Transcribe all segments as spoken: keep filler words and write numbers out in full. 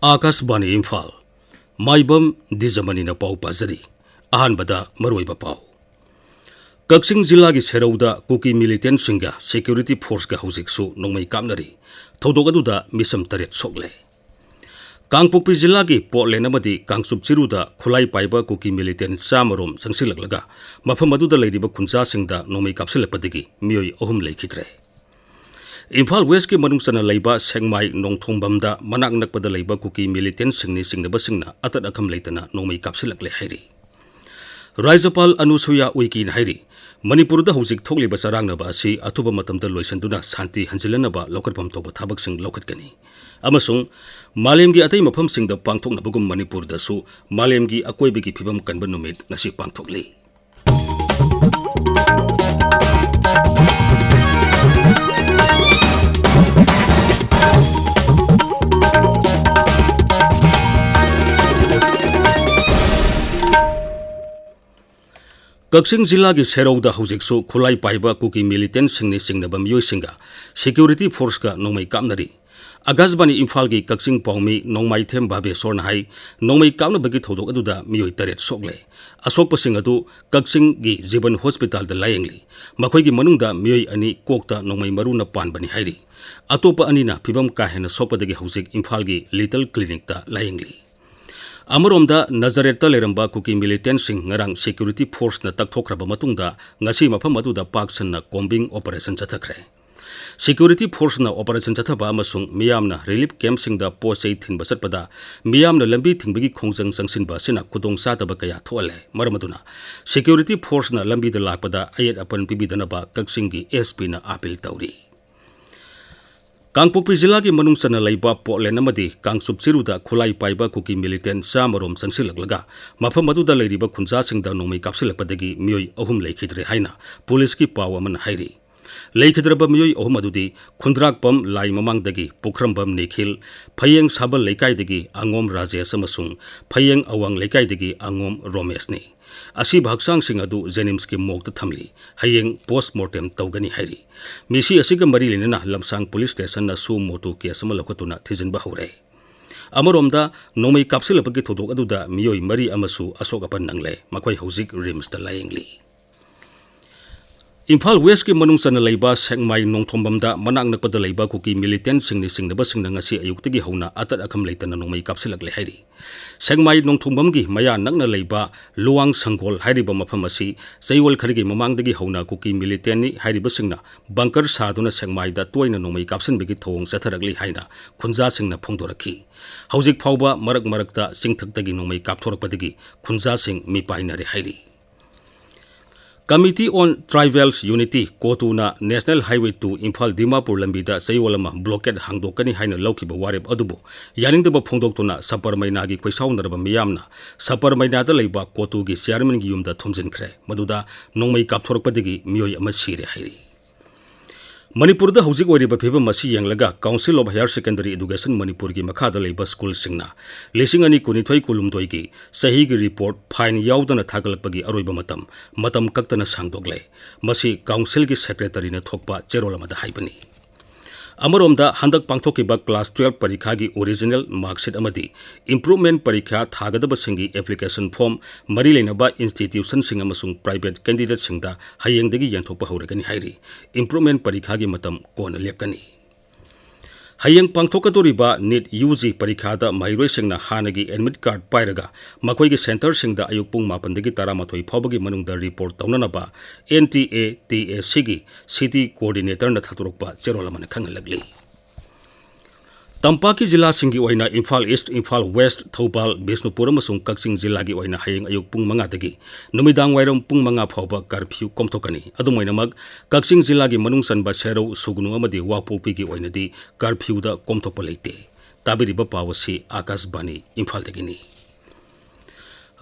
ꯑꯥꯀꯥꯁꯕꯥꯅꯤ ꯏꯝꯐꯥꯜ, ꯃꯥꯏꯕꯝ ꯗꯤꯖꯃꯅꯤꯅ ꯄꯥꯎ ꯄꯥꯖꯔꯤ꯫ ꯑꯍꯥꯟꯕꯗ ꯃꯔꯨꯑꯣꯏꯕ ꯄꯥꯎ꯫ ꯀꯛꯆꯤꯡ ꯖꯤꯂꯥꯒꯤ ꯁꯦꯔꯧꯗ ꯀꯨꯀꯤ ꯃꯤꯂꯤꯇꯦꯟꯠꯁꯤꯡꯒ ꯁꯦꯀ꯭ꯌꯨꯔꯤꯇꯤ ꯐꯣꯔꯁꯀ ꯍꯧꯖꯤꯛꯁꯨ ꯅꯣꯡꯃꯩ ꯀꯥꯞꯅꯔꯤ꯫ ꯊꯧꯗꯣꯛ ꯑꯗꯨꯗ ꯃꯤꯁꯝ ꯇꯔꯦꯠ ꯁꯣꯛꯂꯦ꯫ ꯀꯥꯡꯄꯣꯛꯄꯤ ꯖꯤꯂꯥꯒꯤ ꯄꯣꯔꯠꯂꯦꯟ ꯑꯃꯗꯤ ꯀꯥꯡꯆꯨꯞ ꯆꯤꯔꯨꯗ ꯈꯨꯠꯂꯥꯏ ꯄꯥꯏꯕ ꯀꯨꯀꯤ ꯃꯤꯂꯤꯇꯦꯟꯠ ꯆꯥꯃꯔꯣꯝ ꯆꯪꯁꯤꯜꯂꯛꯂꯒ ꯃꯐꯝ ꯑꯗꯨꯗ ꯂꯩꯔꯤꯕ ꯈꯨꯟꯖꯥꯁꯤꯡꯗ ꯅꯣꯡꯃꯩ ꯀꯥꯞꯁꯤꯜꯂꯛꯄꯗꯒꯤ ꯃꯤꯑꯣꯏ ꯑꯍꯨꯝ ꯂꯩꯈꯤꯗ꯭ꯔꯦ꯫ ꯏꯝꯐꯥꯜ ꯋꯦꯁꯀꯤ ꯃꯅꯨꯡ ꯆꯟꯅ ꯂꯩꯕ ꯁꯦꯛꯃꯥꯏ ꯅꯣꯡꯊꯣꯡꯕꯝꯗ ꯃꯅꯥꯛ ꯅꯛꯄꯗ ꯂꯩꯕ ꯀꯨꯀꯤ ꯃꯤꯂꯤꯇꯦꯟꯠꯁꯤꯡꯅꯤ ꯆꯤꯡꯅꯕꯁꯤꯡꯅ ꯑꯇꯠ ꯑꯈꯝ ꯂꯩꯇꯅ ꯅꯣꯡꯃꯩ ꯀꯥꯞꯁꯤꯜꯂꯛꯂꯦ ꯍꯥꯏꯔꯤ꯫ ꯔꯥꯖ꯭ꯌꯄꯥꯜ ꯑꯅꯨꯁꯨꯌꯥ ꯎꯏꯀꯤꯅ ꯍꯥꯏꯔꯤ, ꯃꯅꯤꯄꯨꯔꯗ ꯍꯧꯖꯤꯛ ꯊꯣꯛꯂꯤꯕ ꯆꯔꯥꯡꯅꯕ ꯑꯁꯤ ꯑꯊꯨꯕ ꯃꯇꯝꯗ ꯂꯣꯏꯁꯤꯟꯗꯨꯅ ꯁꯥꯟꯇꯤ ꯍꯟꯖꯤꯜꯍꯟꯅꯕ ꯂꯧꯈꯠꯐꯝ ꯊꯣꯛꯄ ꯊꯕꯛꯁꯤꯡ ꯂꯧꯈꯠꯀꯅꯤ ꯑꯃꯁꯨꯡ ꯃꯥꯂꯦꯝꯒꯤ ꯑꯇꯩ ꯃꯐꯝꯁꯤꯡꯗ ꯄꯥꯡꯊꯣꯛꯅꯕꯒꯨꯝ ꯃꯅꯤꯄꯨꯔꯗꯁꯨ ꯃꯥꯂꯦꯝꯒꯤ ꯑꯀꯣꯏꯕꯒꯤ ꯐꯤꯕꯝ ꯀꯟꯕ ꯅꯨꯃꯤꯠ ꯉꯁꯤ ꯄꯥꯡꯊꯣꯛꯂꯤ꯫ ꯀꯛꯆꯤꯡ ꯖꯤꯂꯥꯒꯤ ꯁꯦꯔꯧꯗ ꯍꯧꯖꯤꯛꯁꯨ ꯈꯨꯠꯂꯥꯏ ꯄꯥꯏꯕ ꯀꯨꯀꯤ ꯃꯤꯂꯤꯇꯦꯟꯠꯁꯤꯡꯅꯤ ꯆꯤꯡꯅꯕ ꯃꯤꯑꯣꯏꯁꯤꯡꯒ ꯁꯦꯀ꯭ꯌꯨꯔꯤꯇꯤ ꯐꯣꯔꯁꯀ ꯅꯣꯡꯃꯩ ꯀꯥꯞꯅꯔꯤ꯫ ꯑꯀꯥꯁꯕꯥꯅꯤ ꯏꯝꯐꯥꯜꯒꯤ ꯀꯛꯆꯤꯡ ꯄꯥꯎꯃꯤ ꯅꯣꯡꯃꯥꯏꯊꯦꯝ ꯚꯥꯕꯦꯁꯣꯔꯅ ꯍꯥꯏ, ꯅꯣꯡꯃꯩ ꯀꯥꯞꯅꯕꯒꯤ ꯊꯧꯗꯣꯛ ꯑꯗꯨꯗ ꯃꯤꯑꯣꯏ ꯇꯔꯦꯠ ꯁꯣꯛꯂꯦ꯫ ꯑꯁꯣꯛꯄꯁꯤꯡ ꯑꯗꯨ ꯀꯛꯆꯤꯡꯒꯤ ꯖꯤꯕꯟ ꯍꯣꯁꯄꯤꯇꯥꯜꯗ ꯂꯥꯌꯦꯡꯂꯤ꯫ ꯃꯈꯣꯏꯒꯤ ꯃꯅꯨꯡꯗ ꯃꯤꯑꯣꯏ ꯑꯅꯤ ꯀꯣꯛꯇ ꯅꯣꯡꯃꯩ ꯃꯔꯨꯅ ꯄꯥꯟꯕꯅꯤ ꯍꯥꯏꯔꯤ꯫ ꯑꯇꯣꯞꯄ ꯑꯅꯤꯅ ꯐꯤꯕꯝ ꯀꯥ ꯍꯦꯟꯅ ꯁꯣꯛꯄꯗꯒꯤ ꯍꯧꯖꯤꯛ ꯏꯝꯐꯥꯜꯒꯤ ꯂꯤꯇꯜ ꯀ꯭ꯂꯤꯅꯤꯛꯇ ꯂꯥꯌꯦꯡꯂꯤ꯫ ꯑꯃꯔꯣꯝꯗ ꯅꯖꯔꯦꯠꯇ ꯂꯩꯔꯝꯕ ꯀꯨꯀꯤ ꯃꯤꯂꯤꯇꯦꯟꯠꯁꯤꯡ ꯉꯔꯥꯡ ꯁꯦꯀ꯭ꯌꯨꯔꯤꯇꯤ ꯐꯣꯔꯁꯅ ꯇꯛꯊꯣꯛꯈ꯭ꯔꯕ ꯃꯇꯨꯡꯗ ꯉꯁꯤ ꯃꯐꯝ ꯑꯗꯨꯗ ꯄꯥꯛ ꯁꯟꯅ ꯀꯣꯝꯕꯤꯡ ꯑꯣꯄꯔꯦꯁꯟ ꯆꯠꯊꯈ꯭ꯔꯦ꯫ ꯁꯦꯀ꯭ꯌꯨꯔꯤꯇꯤ ꯐꯣꯔꯁꯅ ꯑꯣꯄꯔꯦꯁꯟ ꯆꯠꯊꯕ ꯑꯃꯁꯨꯡ ꯃꯤꯌꯥꯝꯅ ꯔꯤꯂꯤꯐ ꯀꯦꯝꯞꯁꯤꯡꯗ ꯄꯣꯠ ꯆꯩ ꯊꯤꯟꯕ ꯆꯠꯄꯗ ꯃꯤꯌꯥꯝꯅ ꯂꯝꯕꯤ ꯊꯤꯡꯕꯒꯤ ꯈꯣꯡꯖꯪ ꯆꯪꯁꯤꯟꯕ ꯑꯁꯤꯅ ꯈꯨꯗꯣꯡꯆꯥꯗꯕ ꯀꯌꯥ ꯊꯣꯛꯍꯜꯂꯦ꯫ ꯃꯔꯝ ꯑꯗꯨꯅ ꯁꯦꯀ꯭ꯌꯨꯔꯤꯇꯤ ꯐꯣꯔꯁꯅ ꯂꯝꯕꯤꯗ ꯂꯥꯛꯄꯗ ꯑꯌꯦꯠ ꯑꯄꯟ ꯄꯤꯕꯤꯗꯅꯕ ꯀꯛꯆꯤꯡꯒꯤ ꯑꯦꯁ ꯄꯤꯅ ꯑꯥꯄꯤꯜ ꯇꯧꯔꯤ꯫ ꯀꯥꯡꯄꯣꯛꯄꯤ ꯖꯤꯂꯥꯒꯤ ꯃꯅꯨꯡ ꯆꯟꯅ ꯂꯩꯕ ꯄꯣꯔꯠꯂꯦꯟ ꯑꯃꯗꯤ ꯀꯥꯡꯆꯨꯞ ꯆꯤꯔꯨꯗ ꯈꯨꯠꯂꯥꯏ ꯄꯥꯏꯕ ꯀꯨꯀꯤ ꯃꯤꯂꯤꯇꯦꯟꯠ ꯆꯥꯃꯔꯣꯝ ꯆꯪꯁꯤꯜꯂꯛꯂꯒ ꯃꯐꯝ ꯑꯗꯨꯗ ꯂꯩꯔꯤꯕ ꯈꯨꯟꯖꯥꯁꯤꯡꯗ ꯅꯣꯡꯃꯩ ꯀꯥꯞꯁꯤꯜꯂꯛꯄꯗꯒꯤ ꯃꯤꯑꯣꯏ ꯑꯍꯨꯝ ꯂꯩꯈꯤꯗ꯭ꯔꯦ ꯍꯥꯏꯅ ꯄꯨꯂꯤꯁꯀꯤ ꯄꯥꯎ ꯑꯃꯅ ꯍꯥꯏꯔꯤ꯫ ꯂꯩꯈꯤꯗ꯭ꯔꯕ ꯃꯤꯑꯣꯏ ꯑꯍꯨꯝ ꯑꯗꯨꯗꯤ ꯈꯨꯟꯗ꯭ꯔꯥꯛꯄꯝ ꯂꯥꯏ ꯃꯃꯥꯡꯗꯒꯤ ꯄꯨꯈ꯭ꯔꯝꯕꯝ ꯅꯤꯈꯤꯜ, ꯐꯌꯦꯡ ꯁꯥꯕꯜ ꯂꯩꯀꯥꯏꯗꯒꯤ ꯑꯉꯣꯝ ꯔꯥꯖꯦꯁ ꯑꯃꯁꯨꯡ ꯐꯌꯦꯡ ꯑꯋꯥꯡ ꯂꯩꯀꯥꯏꯗꯒꯤ ꯑꯉꯣꯝ ꯔꯣꯃꯦꯁꯅꯤ꯫ ꯑꯁꯤꯕ ꯍꯛꯆꯥꯡꯁꯤꯡ ꯑꯗꯨ ꯖꯦꯅꯤꯝꯁꯀꯤ ꯃꯣꯔꯒꯇ ꯊꯝꯂꯤ꯫ ꯍꯌꯦꯡ ꯄꯣꯁ꯭ꯠꯃꯣꯔꯇꯦꯝ ꯇꯧꯒꯅꯤ ꯍꯥꯏꯔꯤ꯫ ꯃꯤꯁꯤ ꯑꯁꯤꯒ ꯃꯔꯤ ꯂꯩꯅꯅ ꯂꯝꯁꯥꯡ ꯄꯨꯂꯤꯁ ꯁ꯭ꯇꯦꯁꯟꯅ ꯁꯨ ꯃꯣꯇꯣ ꯀꯦꯁ ꯑꯃ ꯂꯧꯈꯠꯇꯨꯅ ꯊꯤꯖꯤꯟꯕ ꯍꯧꯔꯦ꯫ ꯑꯃꯔꯣꯝꯗ, ꯅꯣꯡꯃꯩ ꯀꯥꯞꯁꯤꯜꯂꯛꯄꯒꯤ ꯊꯧꯗꯣꯛ ꯑꯗꯨꯗ ꯃꯤꯑꯣꯏ ꯃꯔꯤ ꯑꯃꯁꯨ ꯑꯁꯣꯛ ꯑꯄꯟ ꯅꯪꯂꯦ꯫ ꯃꯈꯣꯏ ꯍꯧꯖꯤꯛ ꯔꯤꯝꯁꯇ ꯂꯥꯌꯦꯡꯂꯤ꯫ ꯏꯝꯐꯥꯜ ꯋꯦꯁꯀꯤ ꯃꯅꯨꯡ ꯆꯟꯅ ꯂꯩꯕ ꯁꯦꯛꯃꯥꯏ ꯅꯣꯡꯊꯣꯡꯕꯝꯗ ꯃꯅꯥꯛ ꯅꯛꯄꯗ ꯂꯩꯕ ꯀꯨꯀꯤ ꯃꯤꯂꯤꯇꯦꯟꯁꯤꯡꯅ ꯆꯤꯡꯅꯕꯁꯤꯡꯅ ꯉꯁꯤ ꯑꯌꯨꯛꯇꯒꯤ ꯍꯧꯅ ꯑꯇꯠ ꯑꯈꯝ ꯂꯩꯇꯅ ꯅꯣꯡꯃꯩ ꯀꯥꯞꯁꯤꯜꯂꯛꯂꯦ ꯍꯥꯏꯔꯤ꯫ ꯁꯦꯛꯃꯥꯏ ꯅꯣꯡꯊꯣꯡꯕꯝꯒꯤ ꯃꯌꯥ ꯅꯛꯅ ꯂꯩꯕ ꯂꯨꯋꯥꯡ ꯁꯪꯒꯣꯜ ꯍꯥꯏꯔꯤꯕ ꯃꯐꯝ ꯑꯁꯤ ꯆꯌꯣꯜ ꯈꯔꯒꯤ ꯃꯃꯥꯡꯗꯒꯤ ꯍꯧꯅ ꯀꯨꯀꯤ ꯃꯤꯂꯤꯇꯦꯟꯅꯤ ꯍꯥꯏꯔꯤꯕꯁꯤꯡꯅ ꯕꯪꯀꯔ ꯁꯥꯗꯨꯅ ꯁꯦꯛꯃꯥꯏꯗ ꯇꯣꯏꯅ ꯅꯣꯡꯃꯩ ꯀꯥꯞꯁꯤꯟꯕꯒꯤ ꯊꯧꯑꯣꯡ ꯆꯠꯊꯔꯛꯂꯤ ꯍꯥꯏꯅ ꯈꯨꯟꯖꯥꯁꯤꯡꯅ ꯐꯣꯡꯗꯣꯔꯛꯈꯤ꯫ ꯍꯧꯖꯤꯛ ꯐꯥꯎꯕ ꯃꯔꯛ ꯃꯔꯛꯇ ꯆꯤꯡꯊꯛꯇꯒꯤ ꯅꯣꯡꯃꯩ ꯀꯥꯞꯊꯣꯔꯛꯄꯗꯒꯤ ꯈꯨꯟꯖꯥꯁꯤꯡ ꯃꯤꯄꯥꯏꯅꯔꯦ ꯍꯥꯏꯔꯤ꯫ Committee on Tribals Unity, ꯀꯣꯇꯨꯅ National Highway two Imphal Dimapur ꯂꯝꯕꯤꯗ ꯆꯌꯣꯜ ꯑꯃ ꯕ꯭ꯂꯣꯀꯦꯠ ꯍꯥꯡꯗꯣꯛꯀꯅꯤ ꯍꯥꯏꯅ ꯂꯧꯈꯤꯕ ꯋꯥꯔꯦꯞ ꯑꯗꯨꯕꯨ ꯌꯥꯅꯤꯡꯗꯕ ꯐꯣꯡꯗꯣꯛꯇꯨꯅ ꯁꯄꯔꯃꯩꯅꯥꯒꯤ ꯈꯣꯏꯁꯥꯎꯅꯔꯕ ꯃꯤꯌꯥꯝꯅ ꯁꯄꯔꯃꯩꯅꯥꯗ ꯂꯩꯕ ꯀꯣꯇꯨꯒꯤ ꯆꯤꯌꯥꯔꯃꯦꯟꯒꯤ ꯌꯨꯝꯗ ꯊꯣꯝꯖꯤꯟꯈ꯭ꯔꯦ꯫ ꯃꯗꯨꯗ ꯅꯣꯡꯃꯩ ꯀꯥꯞꯊꯣꯔꯛꯄꯗꯒꯤ ꯃꯤꯑꯣꯏ ꯑꯃ ꯁꯤꯔꯦ ꯍꯥꯏꯔꯤ꯫ ꯃꯅꯤꯄꯨꯔꯗ ꯍꯧꯖꯤꯛ ꯑꯣꯏꯔꯤꯕ ꯐꯤꯕꯝ ꯑꯁꯤ ꯌꯦꯡꯂꯒ Council of Higher Secondary Education ꯃꯅꯤꯄꯨꯔꯒꯤ ꯃꯈꯥꯗ ꯂꯩꯕ ꯁ꯭ꯀꯨꯜꯁꯤꯡꯅ ꯂꯤꯁꯤꯡ ꯑꯅꯤ ꯀꯨꯟꯅꯤꯊꯣꯏ ꯀꯨꯟꯍꯨꯝꯗꯣꯏꯒꯤ ꯆꯍꯤꯒꯤ ꯔꯤꯄꯣꯔꯠ ꯐꯥꯏꯟ ꯌꯥꯎꯗꯅ ꯊꯥꯒꯠꯂꯛꯄꯒꯤ ꯑꯔꯣꯏꯕ ꯃꯇꯝ, ꯃꯇꯝ ꯀꯛꯇꯅ ꯁꯥꯡꯗꯣꯛꯂꯦ꯫ ꯃꯁꯤ ꯀꯥꯎꯟꯁꯤꯜꯒꯤ ꯁꯦꯀ꯭ꯔꯦꯇꯔꯤꯅ ꯊꯣꯛꯄ ꯆꯦꯔꯣꯜ ꯑꯃꯗ ꯍꯥꯏꯕꯅꯤ꯫ ꯑꯃꯔꯣꯝꯗ, ꯍꯟꯗꯛ ꯄꯥꯡꯊꯣꯛꯈꯤꯕ class twelve ꯄꯔꯤꯈꯥꯒꯤ original mark sheet ꯑꯃꯗꯤ improvement ꯄꯔꯤꯈꯥ ꯊꯥꯒꯗꯕꯁꯤꯡꯒꯤ application form ꯃꯔꯤ ꯂꯩꯅꯕ institutionꯁꯤꯡ ꯑꯃꯁꯨꯡ private candidateꯁꯤꯡꯗ ꯍꯌꯦꯡꯗꯒꯤ ꯌꯦꯟꯊꯣꯛꯄ ꯍꯧꯔꯒꯅꯤ ꯍꯥꯏꯔꯤ꯫ Improvement ꯄꯔꯤꯈꯥꯒꯤ ꯃꯇꯝ ꯀꯣꯟꯅ ꯂꯦꯞꯀꯅꯤ꯫ ꯍꯌꯦꯡ ꯄꯥꯡꯊꯣꯛꯀꯗꯧꯔꯤꯕ NEET UG ꯄꯔꯤꯈꯥꯗ ꯃꯍꯩꯔꯣꯏꯁꯤꯡꯅ ꯍꯥꯟꯅꯒꯤ admit card ꯄꯥꯏꯔꯒ ꯃꯈꯣꯏꯒꯤ centreꯁꯤꯡꯗ ꯑꯌꯨꯛ ꯄꯨꯡ ꯃꯥꯄꯟꯗꯒꯤ ꯇꯔꯥꯃꯥꯊꯣꯏ ꯐꯥꯎꯕꯒꯤ ꯃꯅꯨꯡꯗ report ꯇꯧꯅꯅꯕ NTATACꯒꯤ city coordinatorꯅ ꯊꯥꯗꯣꯔꯛꯄ ꯆꯦꯔꯣꯜ ꯑꯃꯅ ꯈꯪꯍꯜꯂꯛꯂꯤ꯫ ꯇꯝꯄꯥꯛꯀꯤ ꯖꯤꯂꯥꯁꯤꯡꯒꯤ ꯑꯣꯏꯅ ꯏꯝꯐꯥꯜ ꯏꯁ꯭ꯠ, ꯏꯝꯐꯥꯜ ꯋꯦꯁ꯭ꯠ, ꯊꯧꯕꯥꯜ, ꯕꯤꯁꯅꯨꯄꯨꯔ ꯑꯃꯁꯨꯡ ꯀꯛꯆꯤꯡ ꯖꯤꯂꯥꯒꯤ ꯑꯣꯏꯅ ꯍꯌꯦꯡ ꯑꯌꯨꯛ ꯄꯨꯡ ꯃꯉꯥꯗꯒꯤ ꯅꯨꯃꯤꯗꯥꯡ ꯋꯥꯏꯔꯝ ꯄꯨꯡ ꯃꯉꯥ ꯐꯥꯎꯕ curfew ꯀꯣꯝꯊꯣꯛꯀꯅꯤ꯫ ꯑꯗꯨꯝ ꯑꯣꯏꯅꯃꯛ, ꯀꯛꯆꯤꯡ ꯖꯤꯂꯥꯒꯤ ꯃꯅꯨꯡ ꯆꯟꯕ ꯁꯦꯔꯧ, ꯁꯨꯒꯅꯨ ꯑꯃꯗꯤ ꯋꯥꯡꯄꯣꯛꯄꯤꯒꯤ ꯑꯣꯏꯅꯗꯤ curfewꯗ ꯀꯣꯝꯊꯣꯛꯄ ꯂꯩꯇꯦ꯫ ꯇꯥꯕꯤꯔꯤꯕ ꯄꯥꯎ ꯑꯁꯤ ꯑꯥꯀꯥꯁꯕꯥꯅꯤ ꯏꯝꯐꯥꯜꯗꯒꯤꯅꯤ꯫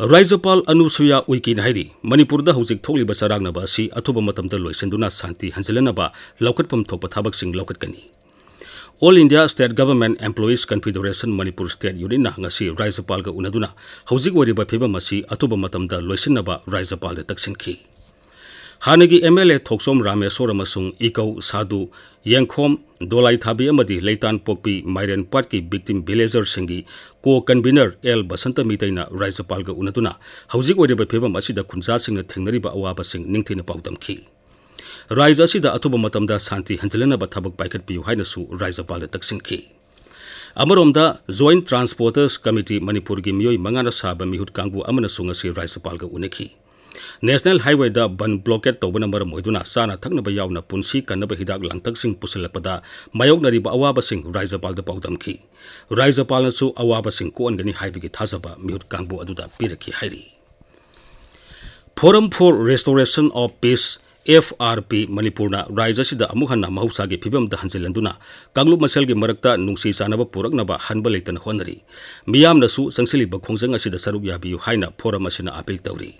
ꯔꯥꯖ꯭ꯌꯄꯥꯜ ꯑꯅꯨꯁꯨꯌꯥ ꯎꯏꯀꯦꯅ ꯍꯥꯏꯔꯤ, ꯃꯅꯤꯄꯨꯔꯗ ꯍꯧꯖꯤꯛ ꯊꯣꯛꯂꯤꯕ ꯆꯔꯥꯡꯅꯕ ꯑꯁꯤ ꯑꯊꯨꯕ ꯃꯇꯝꯗ ꯂꯣꯏꯁꯤꯟꯗꯨꯅ ꯁꯥꯟꯇꯤ ꯍꯟꯖꯤꯜꯍꯟꯅꯕ ꯂꯧꯈꯠꯐꯝ ꯊꯣꯛꯄ ꯊꯕꯛꯁꯤꯡ ꯂꯧꯈꯠꯀꯅꯤ꯫ All India State Government Employees Confederation Manipur State Unitꯅ ꯉꯁꯤ ꯔꯥꯖ꯭ꯌꯄꯥꯜꯒ ꯎꯅꯗꯨꯅ ꯍꯧꯖꯤꯛ ꯑꯣꯏꯔꯤꯕ ꯐꯤꯕꯝ ꯑꯁꯤ ꯑꯊꯨꯕ ꯃꯇꯝꯗ ꯂꯣꯏꯁꯤꯟꯅꯕ ꯔꯥꯖ꯭ꯌꯄꯥꯜꯗ ꯇꯛꯁꯤꯟꯈꯤ꯫ ꯍꯥꯟꯅꯒꯤ ꯑꯦꯝ ꯑꯦꯜ ꯑꯦ ꯊꯣꯛꯆꯣꯝ ꯔꯥꯃꯦꯁꯣꯔ ꯑꯃꯁꯨꯡ ꯏꯀꯧ ꯁꯥꯗꯨ ꯌꯦꯡꯈꯣꯝ ꯗꯣꯂꯥꯏꯊꯥꯕꯤ ꯑꯃꯗꯤ ꯂꯩꯇꯥꯟꯄꯣꯛꯄꯤ ꯃꯥꯏꯔꯦꯟ ꯄꯥꯠꯀꯤ victim villagers ꯁꯤꯡꯒꯤ co-convenor ꯑꯦꯜ ꯕꯁꯟꯇ ꯃꯤꯇꯩꯅ ꯔꯥꯖ꯭ꯌꯄꯥꯜꯒ ꯎꯅꯗꯨꯅ ꯍꯧꯖꯤꯛ ꯑꯣꯏꯔꯤꯕ ꯐꯤꯕꯝ ꯑꯁꯤꯗ ꯈꯨꯟꯖꯥꯁꯤꯡꯅ ꯊꯦꯡꯅꯔꯤꯕ ꯑꯋꯥꯕꯁꯤꯡ ꯅꯤꯡꯊꯤꯅ ꯄꯥꯎꯗꯝꯈꯤ꯫ ꯔꯥꯖ꯭ꯌ ꯑꯁꯤꯗ ꯑꯊꯨꯕ ꯃꯇꯝꯗ ꯁꯥꯟꯇꯤ ꯍꯟꯖꯤꯜꯍꯟꯅꯕ ꯊꯕꯛ ꯄꯥꯏꯈꯠꯄꯤꯌꯨ ꯍꯥꯏꯅꯁꯨ ꯔꯥꯖ꯭ꯌꯄꯥꯜꯗ ꯇꯛꯁꯤꯟꯈꯤ꯫ ꯑꯃꯔꯣꯝꯗ, Joint Transporters Committee ꯃꯅꯤꯄꯨꯔꯒꯤ ꯃꯤꯑꯣꯏ ꯃꯉꯥꯅ ꯁꯥꯕ ꯃꯤꯍꯨꯠ ꯀꯥꯡꯕꯨ ꯑꯃꯅꯁꯨ ꯉꯁꯤ ꯔꯥꯖ꯭ꯌꯄꯥꯜꯒ ꯎꯅꯈꯤ꯫ National Highway ꯗ ꯕꯟ blockade ꯇꯧꯕꯅ ꯃꯔꯝ ꯑꯣꯏꯗꯨꯅ ꯆꯥꯅ ꯊꯛꯅꯕ ꯌꯥꯎꯅ ꯄꯨꯟꯁꯤ ꯀꯟꯅꯕ ꯍꯤꯗꯥꯛ ꯂꯥꯡꯊꯛꯁꯤꯡ ꯄꯨꯁꯤꯜꯂꯛꯄꯗ ꯃꯥꯌꯣꯛꯅꯔꯤꯕ ꯑꯋꯥꯕꯁꯤꯡ ꯔꯥꯖ꯭ꯌꯄꯥꯜꯗ ꯄꯥꯎꯗꯝꯈꯤ꯫ ꯔꯥꯖ꯭ꯌꯄꯥꯜꯅꯁꯨ ꯑꯋꯥꯕꯁꯤꯡ ꯀꯣꯛꯍꯟꯒꯅꯤ ꯍꯥꯏꯕꯒꯤ ꯊꯥꯖꯕ ꯃꯤꯍꯨꯠ ꯀꯥꯡꯕꯨ ꯑꯗꯨꯗ ꯄꯤꯔꯛꯈꯤ ꯍꯥꯏꯔꯤ꯫ Forum for Restoration of Peace, F R P, ꯃꯅꯤꯄꯨꯔꯅ ꯔꯥꯖ꯭ꯌ ꯑꯁꯤꯗ ꯑꯃꯨꯛ ꯍꯟꯅ ꯃꯍꯧꯁꯥꯒꯤ ꯐꯤꯕꯝꯗ ꯍꯟꯖꯤꯜꯍꯟꯗꯨꯅ ꯀꯥꯡꯂꯨꯞ ꯃꯁꯦꯜꯒꯤ ꯃꯔꯛꯇ ꯅꯨꯡꯁꯤ ꯆꯥꯟꯅꯕ ꯄꯨꯔꯛꯅꯕ ꯍꯟꯕ ꯂꯩꯇꯅ ꯍꯣꯠꯅꯔꯤ꯫ ꯃꯤꯌꯥꯝꯅꯁꯨ ꯆꯪꯁꯤꯜꯂꯤꯕ ꯈꯣꯡꯖꯪ ꯑꯁꯤꯗ ꯁꯔꯨꯛ ꯌꯥꯕꯤꯌꯨ ꯍꯥꯏꯅ forum ꯑꯁꯤꯅ appeal ꯇꯧꯔꯤ꯫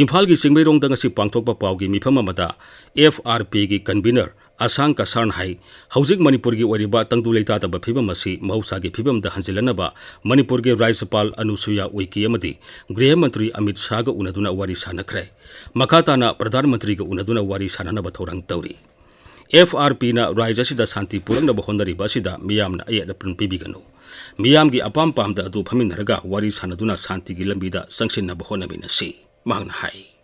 ꯏꯝꯐꯥꯜꯒꯤ ꯆꯤꯡꯃꯩꯔꯣꯡꯗ ꯉꯁꯤ ꯄꯥꯡꯊꯣꯛꯄ ꯄꯥꯎꯒꯤ ꯃꯤꯐꯝ ꯑꯃꯗ F R P ꯒꯤ convenor ꯑꯁꯥꯡ ꯀꯁꯥꯔꯅ ꯍꯥꯏ, ꯍꯧꯖꯤꯛ ꯃꯅꯤꯄꯨꯔꯒꯤ ꯑꯣꯏꯔꯤꯕ ꯇꯪꯗꯨ ꯂꯩꯇꯥꯗꯕ ꯐꯤꯕꯝ ꯑꯁꯤ ꯃꯍꯧꯁꯥꯒꯤ ꯐꯤꯕꯝꯗ ꯍꯟꯖꯤꯜꯍꯟꯅꯕ ꯃꯅꯤꯄꯨꯔꯒꯤ ꯔꯥꯖ꯭ꯌꯄꯥꯜ ꯑꯅꯨꯁꯨꯌꯥ ꯎꯏꯀꯦ ꯑꯃꯗꯤ ꯒ꯭ꯔꯤꯍ ꯃꯟꯇ꯭ꯔꯤ ꯑꯃꯤꯠ ꯁꯥꯍꯒ ꯎꯅꯗꯨꯅ ꯋꯥꯔꯤ ꯁꯥꯅꯈ꯭ꯔꯦ꯫ ꯃꯈꯥ ꯇꯥꯅ ꯄ꯭ꯔꯙꯥꯟ ꯃꯟꯇ꯭ꯔꯤꯒ ꯎꯅꯗꯨꯅ ꯋꯥꯔꯤ ꯁꯥꯅꯅꯕ ꯊꯧꯔꯥꯡ ꯇꯧꯔꯤ꯫ F R P ꯅ ꯔꯥꯖ꯭ꯌ ꯑꯁꯤꯗ ꯁꯥꯟꯇꯤ ꯄꯨꯔꯛꯅꯕ ꯍꯣꯠꯅꯔꯤꯕ ꯑꯁꯤꯗ ꯃꯤꯌꯥꯝꯅ ꯑꯌꯦꯠ ꯑꯄꯟ ꯄꯤꯕꯤꯒꯅꯨ꯫ ꯃꯤꯌꯥꯝꯒꯤ ꯑꯄꯥꯝ ꯄꯥꯝꯗ ꯑꯗꯨ ꯐꯝꯃꯤꯟꯅꯔꯒ ꯋꯥꯔꯤ ꯁꯥꯅꯗꯨꯅ ꯁꯥꯟꯇꯤꯒꯤ ꯂꯝꯕꯤꯗ ꯆꯪꯁꯤꯟꯅꯕ ꯍꯣꯠꯅꯃꯤꯟꯅꯁꯤ, ꯃꯍꯥꯛꯅ ꯍꯥꯏ꯫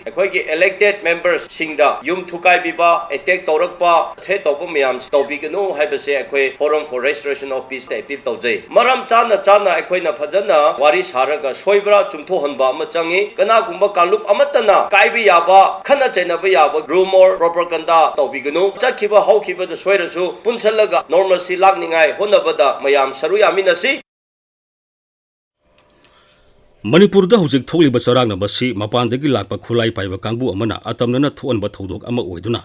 ꯑꯩꯈꯣꯏꯒꯤ elected members ꯁꯤꯡꯗ ꯌꯨꯝ ꯊꯨꯒꯥꯏꯕꯤꯕ, attack ꯇꯧꯔꯛꯄ, threat ꯇꯧꯕ ꯃꯌꯥꯝꯁꯤ ꯇꯧꯕꯤꯒꯅꯨ ꯍꯥꯏꯕꯁꯦ ꯑꯩꯈꯣꯏ Forum for Restoration of Peace ꯇ appeal ꯇꯧꯖꯩ꯫ ꯃꯔꯝ ꯆꯥꯅ ꯆꯥꯅ ꯑꯩꯈꯣꯏꯅ ꯐꯖꯅ ꯋꯥꯔꯤ ꯁꯥꯔꯒ ꯁꯣꯏꯕ꯭ꯔꯥ ꯆꯨꯝꯊꯣꯛꯍꯟꯕ ꯑꯃ ꯆꯪꯉꯤ꯫ ꯀꯅꯥꯒꯨꯝꯕ ꯀꯥꯡꯂꯨꯞ ꯑꯃꯠꯇꯅ ꯀꯥꯏꯕ ꯌꯥꯕ, ꯈꯠꯅ ꯆꯩꯅꯕ ꯌꯥꯕ rumor, propaganda ꯇꯧꯕꯤꯒꯅꯨ꯫ ꯆꯠꯈꯤꯕ ꯍꯧꯈꯤꯕꯗ ꯁꯣꯏꯔꯁꯨ ꯄꯨꯟꯁꯤꯜꯂꯒ normalcy ꯂꯥꯛꯅꯤꯡꯉꯥꯏ ꯍꯣꯠꯅꯕꯗ ꯃꯌꯥꯝ ꯁꯔꯨꯛ ꯌꯥꯃꯤꯟꯅꯁꯤ꯫ ꯃꯅꯤꯄꯨꯔꯗ ꯍꯧꯖꯤꯛ ꯊꯣꯛꯂꯤꯕ ꯆꯔꯥꯡꯅꯕ ꯑꯁꯤ ꯃꯄꯥꯟꯗꯒꯤ ꯂꯥꯛꯄ ꯈꯨꯠꯂꯥꯏ ꯄꯥꯏꯕ ꯀꯥꯡꯕꯨ ꯑꯃꯅ ꯑꯇꯝꯅꯅ ꯊꯣꯛꯍꯟꯕ ꯊꯧꯗꯣꯛ ꯑꯃ ꯑꯣꯏꯗꯨꯅ,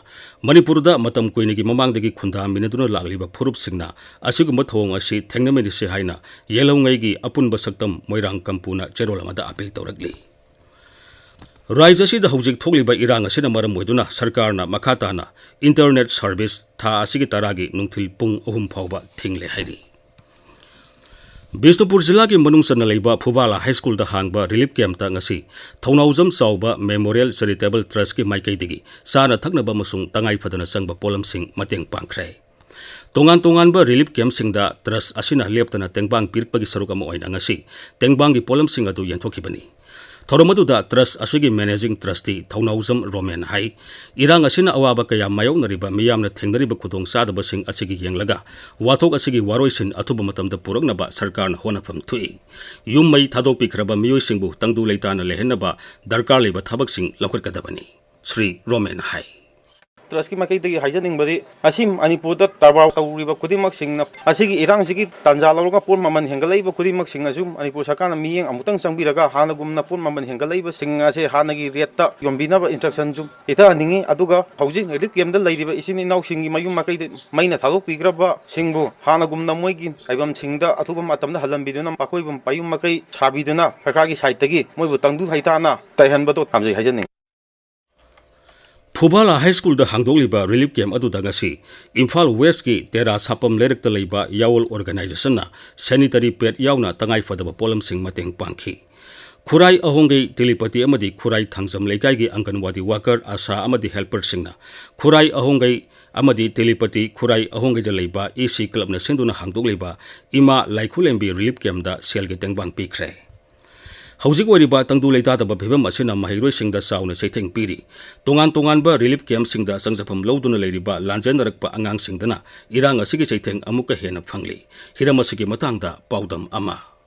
ꯃꯅꯤꯄꯨꯔꯗ ꯃꯇꯝ ꯀꯨꯏꯅꯒꯤ ꯃꯃꯥꯡꯗꯒꯤ ꯈꯨꯟꯗꯥꯃꯤꯟꯅꯗꯨꯅ ꯂꯥꯛꯂꯤꯕ ꯐꯨꯔꯨꯞꯁꯤꯡꯅ ꯑꯁꯤꯒꯨꯝꯕ ꯊꯧꯑꯣꯡ ꯑꯁꯤ ꯊꯦꯡꯅꯃꯤꯟꯅꯁꯤ ꯍꯥꯏꯅ ꯌꯦꯜꯍꯧꯉꯩꯒꯤ ꯑꯄꯨꯟꯕ ꯁꯛꯇꯝ ꯃꯣꯏꯔꯥꯡ ꯀꯝꯄꯨꯅ ꯆꯦꯔꯣꯜ ꯑꯃꯗ appeal ꯇꯧꯔꯛꯂꯤ꯫ ꯔꯥꯖ꯭ꯌ ꯑꯁꯤꯗ ꯍꯧꯖꯤꯛ ꯊꯣꯛꯂꯤꯕ ꯏꯔꯥꯡ ꯑꯁꯤꯅ ꯃꯔꯝ ꯑꯣꯏꯗꯨꯅ ꯁꯔꯀꯥꯔꯅ ꯃꯈꯥ ꯇꯥꯅ internet service ꯊꯥ ꯑꯁꯤꯒꯤ ꯇꯔꯥꯒꯤ ꯅꯨꯡꯊꯤꯜ ꯄꯨꯡ ꯑꯍꯨꯝ ꯐꯥꯎꯕ ꯊꯤꯡꯂꯦ ꯍꯥꯏꯔꯤ꯫ ꯕꯤꯁꯅꯨꯄꯨꯔ ꯖꯤꯂꯥꯒꯤ ꯃꯅꯨꯡ ꯆꯟꯅ ꯂꯩꯕ ꯐꯨꯕꯥꯂꯥ ꯍꯥꯏ ꯁ꯭ꯀꯨꯜꯗ ꯍꯥꯡꯕ ꯔꯤꯂꯤꯐ ꯀꯦꯝꯞꯇ ꯉꯁꯤ ꯊꯧꯅꯥꯎꯖꯝ ꯆꯥꯎꯕ ꯃꯦꯃꯣꯔꯤꯌꯦꯜ ꯆꯦꯔꯤꯇꯦꯕꯜ ꯇ꯭ꯔꯁꯀꯤ ꯃꯥꯏꯀꯩꯗꯒꯤ ꯆꯥꯅ ꯊꯛꯅꯕ ꯑꯃꯁꯨꯡ ꯇꯉꯥꯏ ꯐꯗꯅ ꯆꯪꯕ ꯄꯣꯠꯂꯝꯁꯤꯡ ꯃꯇꯦꯡ ꯄꯥꯡꯈ꯭ꯔꯦ꯫ ꯇꯣꯉꯥꯟ ꯇꯣꯉꯥꯟꯕ ꯔꯤꯂꯤꯐ ꯀꯦꯝꯞꯁꯤꯡꯗ ꯇ꯭ꯔꯁ ꯑꯁꯤꯅ ꯂꯦꯞꯇꯅ ꯇꯦꯡꯕꯥꯡ ꯄꯤꯔꯛꯄꯒꯤ ꯁꯔꯨꯛ ꯑꯃ ꯑꯣꯏꯅ ꯉꯁꯤ ꯇꯦꯡꯕꯥꯡꯒꯤ ꯄꯣꯠꯂꯝꯁꯤꯡ ꯑꯗꯨ ꯌꯦꯟꯊꯣꯛꯈꯤꯕꯅꯤ꯫ ꯊꯧꯔꯝ ꯑꯗꯨꯗ ꯇ꯭ꯔꯁ ꯑꯁꯤꯒꯤ ꯃꯦꯅꯦꯖꯤꯡ ꯇ꯭ꯔꯁꯇꯤ ꯊꯧꯅꯥꯎꯖꯝ ꯔꯣꯃꯦꯟ ꯍꯥꯏ, ꯏꯔꯥꯡ ꯑꯁꯤꯅ ꯑꯋꯥꯕ ꯀꯌꯥ ꯃꯥꯌꯣꯛꯅꯔꯤꯕ ꯃꯤꯌꯥꯝꯅ ꯊꯦꯡꯅꯔꯤꯕ ꯈꯨꯗꯣꯡꯆꯥꯗꯕꯁꯤꯡ ꯑꯁꯤꯒꯤ ꯌꯦꯡꯂꯒ ꯋꯥꯊꯣꯛ ꯑꯁꯤꯒꯤ ꯋꯥꯔꯣꯏꯁꯤꯟ ꯑꯊꯨꯕ ꯃꯇꯝꯗ ꯄꯨꯔꯛꯅꯕ ꯁꯔꯀꯥꯔꯅ ꯍꯣꯠꯅꯐꯝ ꯊꯣꯛꯏ꯫ ꯌꯨꯝ ꯃꯩ ꯊꯥꯗꯣꯛꯄꯤꯈ꯭ꯔꯕ ꯃꯤꯑꯣꯏꯁꯤꯡꯕꯨ ꯇꯪꯗꯨ ꯂꯩꯇꯥꯅ ꯂꯩꯍꯟꯅꯕ ꯗꯔꯀꯥꯔ ꯂꯩꯕ ꯊꯕꯛꯁꯤꯡ ꯂꯧꯈꯠꯀꯗꯕꯅꯤ, ꯁ꯭ꯔꯤ ꯔꯣꯃꯦꯟ ꯍꯥꯏ꯫ ꯇ꯭ꯔꯁꯀꯤ ꯃꯥꯏꯀꯩꯗꯒꯤ ꯍꯥꯏꯖꯅꯤꯡꯕꯗꯤ, ꯑꯁꯤ ꯃꯅꯤꯄꯨꯔꯗ ꯀꯔꯕꯥꯔ ꯇꯧꯔꯤꯕ ꯈꯨꯗꯤꯡꯃꯛꯁꯤꯡꯅ ꯑꯁꯤꯒꯤ ꯏꯔꯥꯡꯁꯤꯒꯤ ꯇꯥꯟꯖꯥ ꯂꯧꯔꯒ ꯄꯣꯠ ꯃꯃꯜ ꯍꯦꯟꯒꯠꯂꯛꯏꯕ ꯈꯨꯗꯤꯡꯃꯛꯁꯤꯡ ꯑꯁꯨ ꯃꯅꯤꯄꯨꯔ ꯁꯔꯀꯥꯔꯅ ꯃꯤꯠꯌꯦꯡ ꯑꯃꯨꯛꯇꯪ ꯆꯪꯕꯤꯔꯒ ꯍꯥꯟꯅꯒꯨꯝꯅ ꯄꯣꯠ ꯃꯃꯜ ꯍꯦꯟꯒꯠꯂꯛꯏꯕꯁꯤꯡ ꯑꯁꯦ ꯍꯥꯟꯅꯒꯤ ꯔꯦꯠꯇ ꯌꯣꯟꯕꯤꯅꯕ ꯏꯟꯁꯇ꯭ꯔꯛꯁꯟꯁꯨ ꯄꯤꯊꯍꯟꯅꯤꯡꯉꯤ꯫ ꯑꯗꯨꯒ ꯍꯧꯖꯤꯛ ꯔꯤꯂꯤꯐ ꯀꯦꯝꯞꯇ ꯂꯩꯔꯤꯕ ꯏꯆꯤꯟ ꯏꯅꯥꯎꯁꯤꯡꯒꯤ ꯃꯌꯨꯝ ꯃꯀꯩꯗ ꯃꯩꯅ ꯊꯥꯗꯣꯛꯄꯤꯈ꯭ꯔꯕꯁꯤꯡꯕꯨ ꯍꯥꯟꯅꯒꯨꯝꯅ ꯃꯣꯏꯒꯤ ꯂꯩꯐꯝꯁꯤꯡꯗ ꯑꯊꯨꯕ ꯃꯇꯝꯗ ꯍꯜꯍꯟꯕꯤꯗꯨꯅ ꯃꯈꯣꯏꯕꯨ ꯃꯌꯨꯝ ꯃꯀꯩ ꯁꯥꯕꯤꯗꯨꯅ ꯁꯔꯀꯥꯔꯒꯤ ꯁꯥꯏꯠꯇꯒꯤ ꯃꯣꯏꯕꯨ ꯇꯪꯗꯨ ꯂꯩꯇꯥꯅ ꯂꯩꯍꯟꯕꯗꯨ ꯄꯥꯝꯖꯩ ꯍꯥꯏꯖꯅꯤꯡꯏ꯫ ꯐꯨꯕꯥꯂꯥ ꯍꯥꯏ ꯁ꯭ꯀꯨꯜꯗ ꯍꯥꯡꯗꯣꯛꯂꯤꯕ ꯔꯤꯂꯤꯐ ꯀꯦꯝꯞ ꯑꯗꯨꯗ ꯉꯁꯤ ꯏꯝꯐꯥꯜ ꯋꯦꯁꯀꯤ ꯇꯦꯔꯥ ꯁꯥꯄꯝ ꯂꯩꯔꯛꯇ ꯂꯩꯕ ꯌꯥꯋꯣꯜ ꯑꯣꯔꯒꯅꯥꯏꯖꯦꯁꯟꯅ ꯁꯦꯅꯤꯇꯔꯤ ꯄꯦꯗ ꯌꯥꯎꯅ ꯇꯉꯥꯏ ꯐꯗꯕ ꯄꯣꯠꯂꯝꯁꯤꯡ ꯃꯇꯦꯡ ꯄꯥꯡꯈꯤ꯫ ꯈꯨꯔꯥꯏ ꯑꯍꯣꯡꯒꯩ ꯇꯦꯂꯤꯄꯇꯤ ꯑꯃꯗꯤ ꯈꯨꯔꯥꯏ ꯊꯥꯡꯖꯝ ꯂꯩꯀꯥꯏꯒꯤ ꯑꯪꯒꯟꯋꯥꯗꯤ ꯋꯥꯀꯔ, ꯑꯥꯁꯥ ꯑꯃꯗꯤ ꯍꯦꯜꯄꯔꯁꯤꯡꯅ ꯈꯨꯔꯥꯏ ꯑꯍꯣꯡꯒꯩ ꯑꯃꯗꯤ ꯇꯦꯂꯤꯄꯇꯤ ꯈꯨꯔꯥꯏ ꯑꯍꯣꯡꯒꯩꯗ ꯂꯩꯕ ꯏ ꯁꯤ ꯀ꯭ꯂꯕꯅ ꯁꯤꯟꯗꯨꯅ ꯍꯥꯡꯗꯣꯛꯂꯤꯕ ꯏꯃꯥ ꯂꯥꯏꯈꯨꯂꯦꯝꯕꯤ ꯔꯤꯂꯤꯐ ꯀꯦꯝꯞꯇ ꯁꯦꯜꯒꯤ ꯇꯦꯡꯕꯥꯡ ꯄꯤꯈ꯭ꯔꯦ꯫ ꯍꯧꯖꯤꯛ ꯑꯣꯏꯔꯤꯕ ꯇꯪꯗꯨ ꯂꯩꯇꯥꯗꯕ ꯐꯤꯕꯝ ꯑꯁꯤꯅ ꯃꯍꯩꯔꯣꯏꯁꯤꯡꯗ ꯆꯥꯎꯅ ꯆꯩꯊꯦꯡ ꯄꯤꯔꯤ꯫ ꯇꯣꯉꯥꯟ ꯇꯣꯉꯥꯟꯕ ꯔꯤꯂꯤꯐ ꯀꯦꯝꯞꯁꯤꯡꯗ ꯆꯪꯖꯐꯝ ꯂꯧꯗꯨꯅ ꯂꯩꯔꯤꯕ ꯂꯥꯟꯖꯦꯟꯅꯔꯛꯄ ꯑꯉꯥꯡꯁꯤꯡꯗꯅ ꯏꯔꯥꯡ ꯑꯁꯤꯒꯤ ꯆꯩꯊꯦꯡ ꯑꯃꯨꯛꯀ ꯍꯦꯟꯅ ꯐꯪꯂꯤ꯫ ꯍꯤꯔꯝ ꯑꯁꯤꯒꯤ ꯃꯇꯥꯡꯗ ꯄꯥꯎꯗꯝ ꯑꯃ꯫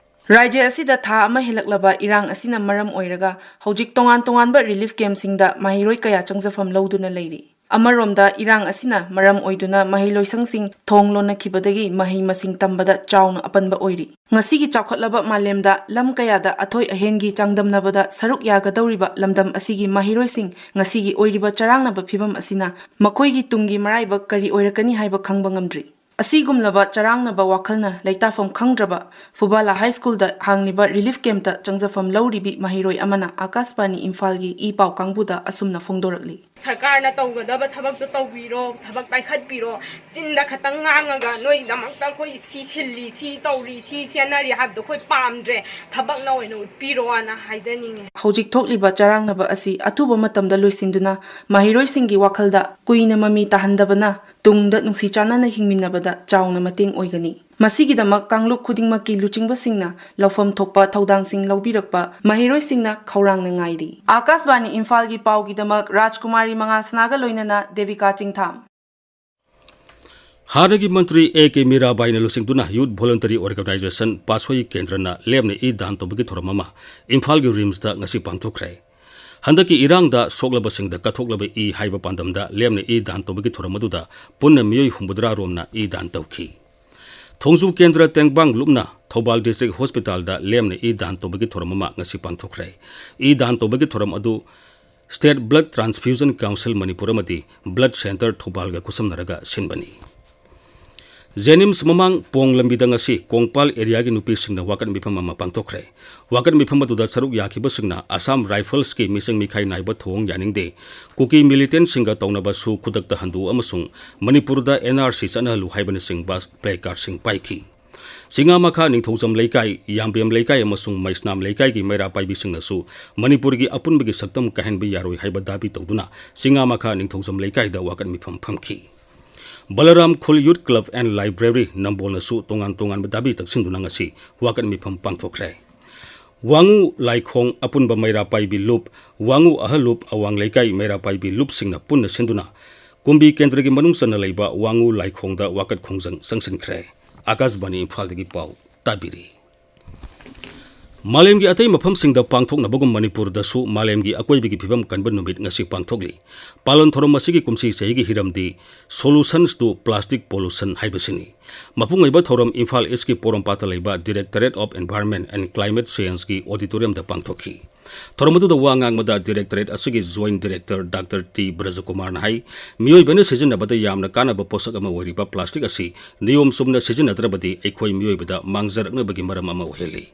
ꯔꯥꯖ꯭ꯌ ꯑꯁꯤꯗ ꯊꯥ ꯑꯃ ꯍꯦꯜꯂꯛꯂꯕ ꯏꯔꯥꯡ ꯑꯁꯤꯅ ꯃꯔꯝ ꯑꯣꯏꯔꯒ ꯍꯧꯖꯤꯛ ꯇꯣꯉꯥꯟ ꯇꯣꯉꯥꯟꯕ ꯔꯤꯂꯤꯐ ꯀꯦꯝꯞꯁꯤꯡꯗ ꯃꯍꯩꯔꯣꯏ ꯀꯌꯥ ꯆꯪꯖꯐꯝ ꯂꯧꯗꯨꯅ ꯂꯩꯔꯤ꯫ ꯑꯃꯔꯣꯝꯗ, ꯏꯔꯥꯡ ꯑꯁꯤꯅ ꯃꯔꯝ ꯑꯣꯏꯗꯨꯅ ꯃꯍꯩꯂꯣꯏꯁꯪꯁꯤꯡ ꯊꯣꯡ ꯂꯣꯟꯅꯈꯤꯕꯗꯒꯤ ꯃꯍꯩ ꯃꯁꯤꯡ ꯇꯝꯕꯗ ꯆꯥꯎꯅ ꯑꯄꯟꯕ ꯑꯣꯏꯔꯤ꯫ ꯉꯁꯤꯒꯤ ꯆꯥꯎꯈꯠꯂꯕ ꯃꯥꯂꯦꯝꯗ ꯂꯝ ꯀꯌꯥꯗ ꯑꯊꯣꯏ ꯑꯍꯦꯟꯒꯤ ꯆꯥꯡꯗꯝꯅꯕꯗ ꯁꯔꯨꯛ ꯌꯥꯒꯗꯧꯔꯤꯕ ꯂꯝꯗꯝ ꯑꯁꯤꯒꯤ ꯃꯍꯩꯔꯣꯏꯁꯤꯡ ꯉꯁꯤꯒꯤ ꯑꯣꯏꯔꯤꯕ ꯆꯔꯥꯡꯅꯕ ꯐꯤꯕꯝ ꯑꯁꯤꯅ ꯃꯈꯣꯏꯒꯤ ꯇꯨꯡꯒꯤ ꯃꯔꯥꯏꯕꯛ ꯀꯔꯤ ꯑꯣꯏꯔꯛꯀꯅꯤ ꯍꯥꯏꯕ ꯈꯪꯕ ꯉꯝꯗ꯭ꯔꯤ꯫ ꯑꯁꯤꯒꯨꯝꯂꯕ ꯆꯔꯥꯡꯅꯕ ꯋꯥꯈꯜꯅ ꯂꯩꯇꯥꯐꯝ ꯈꯪꯗ꯭ꯔꯕ ꯐꯨꯕꯥꯂꯥ ꯍꯥꯏ ꯁ꯭ꯀꯨꯜꯗ ꯍꯥꯡꯂꯤꯕ ꯔꯤꯂꯤꯐ ꯀꯦꯝꯞꯇ ꯆꯪꯖꯐꯝ ꯂꯧꯔꯤꯕꯤ ꯃꯍꯩꯔꯣꯏ ꯑꯃꯅ ꯑꯥꯀꯥꯁꯕꯥꯅꯤ ꯏꯝꯐꯥꯜꯒꯤ ꯏ ꯄꯥꯎ ꯀꯥꯡꯕꯨꯗ ꯑꯁꯨꯝꯅ ꯐꯣꯡꯗꯣꯔꯛꯂꯤ꯫ ꯁꯔꯀꯥꯔꯅ ꯇꯧꯒꯗꯕ ꯊꯕꯛꯇꯣ ꯇꯧꯕꯤꯔꯣ, ꯊꯕꯛ ꯄꯥꯏꯈꯠꯄꯤꯔꯣ꯫ ꯆꯤꯟꯗ ꯈꯛꯇꯪ ꯉꯥꯡꯉꯒ ꯅꯣꯏꯒꯤꯗꯃꯛꯇ ꯑꯩꯈꯣꯏ ꯁꯤ ꯁꯤꯜꯂꯤ, ꯁꯤ ꯇꯧꯔꯤ, ꯁꯤ ꯁꯦꯟꯅꯔꯤ ꯍꯥꯏꯕꯗꯣ ꯑꯩꯈꯣꯏ ꯄꯥꯝꯗ꯭ꯔꯦ꯫ ꯊꯕꯛꯅ ꯑꯣꯏꯅ ꯎꯠꯄꯤꯔꯣꯅ ꯍꯥꯏꯖꯅꯤꯡꯉꯦ꯫ ꯍꯧꯖꯤꯛ ꯊꯣꯛꯂꯤꯕ ꯆꯔꯥꯡꯅꯕ ꯑꯁꯤ ꯑꯊꯨꯕ ꯃꯇꯝꯗ ꯂꯣꯏꯁꯤꯟꯗꯨꯅ ꯃꯍꯩꯔꯣꯏꯁꯤꯡꯒꯤ ꯋꯥꯈꯜꯗ ꯀꯨꯏꯅ ꯃꯃꯤ ꯇꯥꯍꯟꯗꯕꯅ ꯇꯨꯡꯗ ꯅꯨꯡꯁꯤ ꯆꯥꯟꯅꯅ ꯍꯤꯡꯃꯤꯟꯅꯕꯗ ꯆꯥꯎꯅ ꯃꯇꯦꯡ ꯑꯣꯏꯒꯅꯤ꯫ ꯃꯁꯤꯒꯤꯗꯃꯛ ꯀꯥꯡꯂꯨꯞ ꯈꯨꯗꯤꯡꯃꯛꯀꯤ ꯂꯨꯆꯤꯡꯕꯁꯤꯡꯅ ꯂꯧꯐꯝ ꯊꯣꯛꯄ ꯊꯧꯗꯥꯡꯁꯤꯡ ꯂꯧꯕꯤꯔꯛꯄ ꯃꯍꯩꯔꯣꯏꯁꯤꯡꯅ ꯈꯧꯔꯥꯡꯅ ꯉꯥꯏꯔꯤ꯫ ꯑꯥꯀꯥꯁꯕꯥꯅꯤ ꯏꯝꯐꯥꯜꯒꯤ ꯄꯥꯎꯒꯤꯗꯃꯛ ꯔꯥꯖꯀꯨꯃꯥꯔꯤ ꯃꯉꯥꯜꯁꯅꯥꯒ ꯂꯣꯏꯅꯅ ꯗꯦꯕꯤꯀꯥ ꯆꯤꯡꯊꯥꯝ꯫ ꯍꯥꯟꯅꯒꯤ ꯃꯟꯇ꯭ꯔꯤ ꯑꯦ ꯀꯦ ꯃꯤꯔꯥꯕꯥꯏꯅ ꯂꯨꯆꯤꯡꯗꯨꯅ ꯌꯨꯠ ꯚꯣꯂꯨꯟꯇꯔꯤ ꯑꯣꯔꯒꯅꯥꯏꯖꯦꯁꯟ ꯄꯥꯁꯣꯏ ꯀꯦꯟꯗ꯭ꯔꯅ ꯂꯦꯝꯅ ꯏ ꯗꯥꯟ ꯇꯧꯕꯒꯤ ꯊꯧꯔꯝ ꯑꯃ ꯏꯝꯐꯥꯜꯒꯤ ꯔꯤꯝꯁꯇ ꯉꯁꯤ ꯄꯥꯡꯊꯣꯛꯈ꯭ꯔꯦ꯫ ꯍꯟꯗꯛꯀꯤ ꯏꯔꯥꯡꯗ ꯁꯣꯛꯂꯕꯁꯤꯡꯗ ꯀꯠꯊꯣꯛꯂꯕ ꯏ ꯍꯥꯏꯕ ꯄꯥꯟꯗꯝꯗ ꯂꯦꯝꯅ ꯏ ꯗꯥꯟ ꯇꯧꯕꯒꯤ ꯊꯧꯔꯝ ꯑꯗꯨꯗ ꯄꯨꯟꯅ ꯃꯤꯑꯣꯏ ꯍꯨꯝꯐꯨꯇꯔꯥ ꯔꯣꯝꯅ ꯏ ꯗꯥꯟ ꯇꯧꯈꯤ꯫ ꯊꯣꯡꯖꯨ ꯀꯦꯟꯗ꯭ꯔ ꯇꯦꯡꯕꯥꯡ ꯂꯨꯞꯅ ꯊꯧꯕꯥꯜ ꯗꯤꯁꯇ꯭ꯔꯤꯛ ꯍꯣꯁꯄꯤꯇꯥꯜꯗ ꯂꯦꯝꯅ ꯏ ꯗꯥꯟ ꯇꯧꯕꯒꯤ ꯊꯧꯔꯝ ꯑꯃ ꯉꯁꯤ ꯄꯥꯡꯊꯣꯛꯈ꯭ꯔꯦ꯫ ꯏ ꯗꯥꯟ ꯇꯧꯕꯒꯤ ꯊꯧꯔꯝ ꯑꯗꯨ State Blood Transfusion Council Manipur ꯑꯃꯗꯤ Blood Centre ꯊꯧꯕꯥꯜꯒ ꯈꯨꯠꯁꯝꯅꯔꯒ ꯁꯤꯟꯕꯅꯤ꯫ ꯖꯦꯅꯤꯝꯁ ꯃꯃꯥꯡ ꯄꯣꯡ ꯂꯝꯕꯤꯗ ꯉꯁꯤ ꯀꯣꯡꯄꯥꯜ ꯑꯦꯔꯤꯌꯥꯒꯤ ꯅꯨꯄꯤꯁꯤꯡꯅ ꯋꯥꯀꯠ ꯃꯤꯐꯝ ꯑꯃ ꯄꯥꯡꯊꯣꯛꯈ꯭ꯔꯦ꯫ ꯋꯥꯀꯠ ꯃꯤꯐꯝ ꯑꯗꯨꯗ ꯁꯔꯨꯛ ꯌꯥꯈꯤꯕꯁꯤꯡꯅ ꯑꯁꯥꯝ ꯔꯥꯏꯐꯜꯁꯀꯤ ꯃꯤꯆꯪ ꯃꯤꯈꯥꯏ ꯅꯥꯏꯕ ꯊꯧꯑꯣꯡ ꯌꯥꯅꯤꯡꯗꯦ, ꯀꯨꯀꯤ ꯃꯤꯂꯤꯇꯦꯟꯁꯤꯡꯒ ꯇꯧꯅꯕꯁꯨ ꯈꯨꯗꯛꯇ ꯍꯟꯗꯣꯛꯎ ꯑꯃꯁꯨꯡ ꯃꯅꯤꯄꯨꯔꯗ ꯑꯦꯟ ꯑꯥꯔ ꯁꯤ ꯆꯠꯅꯍꯜꯂꯨ ꯍꯥꯏꯕꯅꯆꯤꯡꯕ ꯄ꯭ꯂꯦ ꯀꯥꯔꯗꯁꯤꯡ ꯄꯥꯏꯈꯤ꯫ ꯆꯤꯉꯥꯃꯈꯥ ꯅꯤꯡꯊꯧꯖꯝ ꯂꯩꯀꯥꯏ, ꯌꯥꯝꯕꯦꯝ ꯂꯩꯀꯥꯏ ꯑꯃꯁꯨꯡ ꯃꯩꯁꯅꯥꯝ ꯂꯩꯀꯥꯏꯒꯤ ꯃꯩꯔꯥ ꯄꯥꯏꯕꯤꯁꯤꯡꯅꯁꯨ ꯃꯅꯤꯄꯨꯔꯒꯤ ꯑꯄꯨꯟꯕꯒꯤ ꯁꯛꯇꯝ ꯀꯥꯏꯍꯟꯕ ꯌꯥꯔꯣꯏ ꯍꯥꯏꯕ ꯗꯥꯕꯤ ꯇꯧꯗꯨꯅ ꯆꯤꯉꯥꯃꯈꯥ ꯅꯤꯡꯊꯧꯖꯝ ꯂꯩꯀꯥꯏꯗ ꯋꯥꯀꯠ ꯃꯤꯐꯝ ꯐꯝꯈꯤ꯫ ꯕꯂꯔꯥꯝ ꯈꯨꯜ ꯌꯨꯠ ꯀ꯭ꯂꯕ ꯑꯦꯟ ꯂꯥꯏꯕ꯭ꯔꯦꯔꯤ ꯅꯝꯕꯣꯜꯅꯁꯨ ꯇꯣꯉꯥꯟ ꯇꯣꯉꯥꯟꯕ ꯗꯥꯕꯤ ꯇꯛꯁꯤꯟꯗꯨꯅ ꯉꯁꯤ ꯋꯥꯀꯠ ꯃꯤꯐꯝ ꯄꯥꯡꯊꯣꯛꯈ꯭ꯔꯦ꯫ ꯋꯥꯉꯨ ꯂꯥꯏꯈꯣꯡ ꯑꯄꯨꯟꯕ ꯃꯩꯔꯥ ꯄꯥꯏꯕꯤ ꯂꯨꯞ, ꯋꯥꯉꯨ ꯑꯍꯜ ꯂꯨꯞ, ꯑꯋꯥꯡ ꯂꯩꯀꯥꯏ ꯃꯩꯔꯥ ꯄꯥꯏꯕꯤ ꯂꯨꯞꯁꯤꯡꯅ ꯄꯨꯟꯅ ꯁꯤꯟꯗꯨꯅ ꯀꯨꯝꯕꯤ ꯀꯦꯟꯗ꯭ꯔꯒꯤ ꯃꯅꯨꯡ ꯆꯟꯅ ꯂꯩꯕ ꯋꯥꯉꯨ ꯂꯥꯏꯈꯣꯡꯗ ꯋꯥꯀꯠ ꯈꯣꯡꯖꯪ ꯆꯪꯁꯤꯟꯈ꯭ꯔꯦ꯫ ꯑꯥꯀꯥꯁꯕꯥꯅꯤ ꯏꯝꯐꯥꯜꯗꯒꯤ ꯄꯥꯎ ꯇꯥꯕꯤꯔꯤ꯫ ꯃꯥꯂꯦꯝꯒꯤ ꯑꯇꯩ ꯃꯐꯝꯁꯤꯡꯗ ꯄꯥꯡꯊꯣꯛꯅꯕꯒꯨꯝ ꯃꯅꯤꯄꯨꯔꯗꯁꯨ ꯃꯥꯂꯦꯝꯒꯤ ꯑꯀꯣꯏꯕꯒꯤ ꯐꯤꯕꯝ ꯀꯟꯕ ꯅꯨꯃꯤꯠ ꯉꯁꯤ ꯄꯥꯡꯊꯣꯛꯂꯤ꯫ ꯄꯥꯂꯟ ꯊꯧꯔꯝ ꯑꯁꯤꯒꯤ ꯀꯨꯝꯁꯤ ꯆꯍꯤꯒꯤ ꯍꯤꯔꯝꯗꯤ Solutions to Plastic Pollution ꯍꯥꯏꯕꯁꯤꯅꯤ꯫ ꯃꯄꯨꯡ ꯑꯣꯏꯕ ꯊꯧꯔꯝ ꯏꯝꯐꯥꯜ ꯏꯁꯀꯤ ꯄꯣꯔꯣꯝꯄꯥꯠꯇ ꯂꯩꯕ Directorate of Environment and Climate Changeꯀꯤ ꯑꯣꯗꯤꯇꯣꯔꯤꯌꯝꯗ ꯄꯥꯡꯊꯣꯛꯈꯤ꯫ ꯊꯧꯔꯝ ꯑꯗꯨꯗ ꯋꯥ ꯉꯥꯡꯕꯗ Directorate ꯑꯁꯤꯒꯤ Joint Director Doctor T ꯕ꯭ꯔꯖꯀꯨꯃꯥꯔꯅ ꯍꯥꯏ, ꯃꯤꯑꯣꯏꯕꯅ ꯁꯤꯖꯤꯟꯅꯕꯗ ꯌꯥꯝꯅ ꯀꯥꯟꯅꯕ ꯄꯣꯠꯁꯛ ꯑꯃ ꯑꯣꯏꯔꯤꯕ plastic ꯑꯁꯤ ꯅꯤꯌꯣꯝ ꯆꯨꯝꯅ ꯁꯤꯖꯤꯟꯅꯗ꯭ꯔꯕꯗꯤ ꯑꯩꯈꯣꯏ ꯃꯤꯑꯣꯏꯕꯗ ꯃꯥꯡꯖꯔꯛꯅꯕꯒꯤ ꯃꯔꯝ ꯑꯃ ꯑꯣꯏꯍꯜꯂꯤ꯫